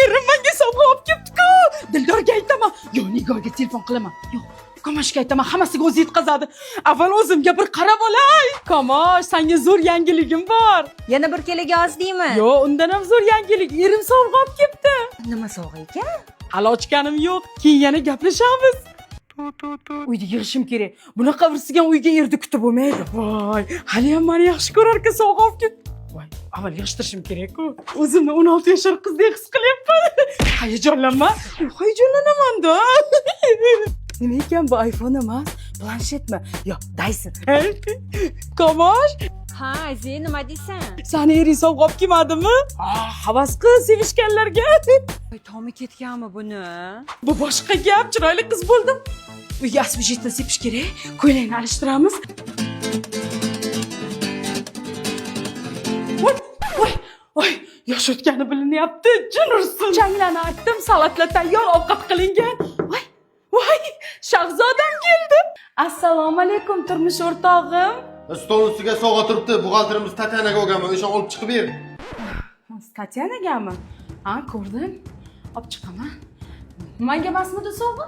Erim menga sovg'a olib kelibdi-ku. Dildorga aytaman. Yo, Nigorga telefon qilaman. Yo'q, Kamoshga aytaman, hammasiga o'zi yetkazadi. Avval o'zimga bir qarab olay. Kamosh, senga zo'r yangiligim bor. Yana bir kelaga ozdingmi? Yo'q, undan ham zo'r yangilik. Erim sovg'a olib kelibdi. Nima sovg'a ekan? Hali ochganim yo'q. Keyin yana gaplashamiz. Uyda yig'ishim kerak. Bunaqa virsigan uyga erni kutib bo'lmaydi. Voy, haliyam meni yaxshi ko'rarkan, sovg'a olib kelibdi. Voy, avval yig'ishtirishim kerak-ku. O'zimni 16 yashar qizdek his qilyapman. Hayajonlanma. Hayajonlanaman-da. Nima ekan bu, iPhone emas, planshetmi? Yo, Dyson. Kamosh, Ha, Aziz, nima deysan? sani ering sovg'a olib kelmadimi? Ah, havas qil sevishganlarga. Voy, tomi ketganmi buni? Bu boshqa gap, chiroyli qiz bo'ldim. Uyga освежитель sepish kerak. Ko'ylakni alishtiramiz. Voy, voy, voy, yosh o'tgani bilinyapti. Jin ursin. Changlarni artdim, salatlar tayyor, ovqat qilingan. Voy, voy, shahzodam keldi. Assalomu alaykum, turmush o'rtog'im. Stol ustiga sovg'a turibdi. Buxgalterimiz Tatyanaga olganman. O'shani olib chiqib ber. Tatyanagami? Ha, ko'rdim. Olib chiqaman. Menga emasmidi sovg'a?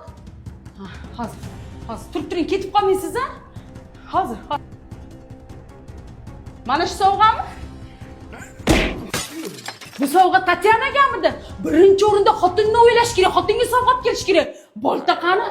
Ha, hozir. Hozir turib turing, ketib qolmaysiz a? Hozir. Mana shu sovg'ami? Bu sovg'a Tatyanagamidi? Birinchi o'rinda xotinni o'ylash kerak, xotinga sovg'a olib kelish kerak. Bolta qani?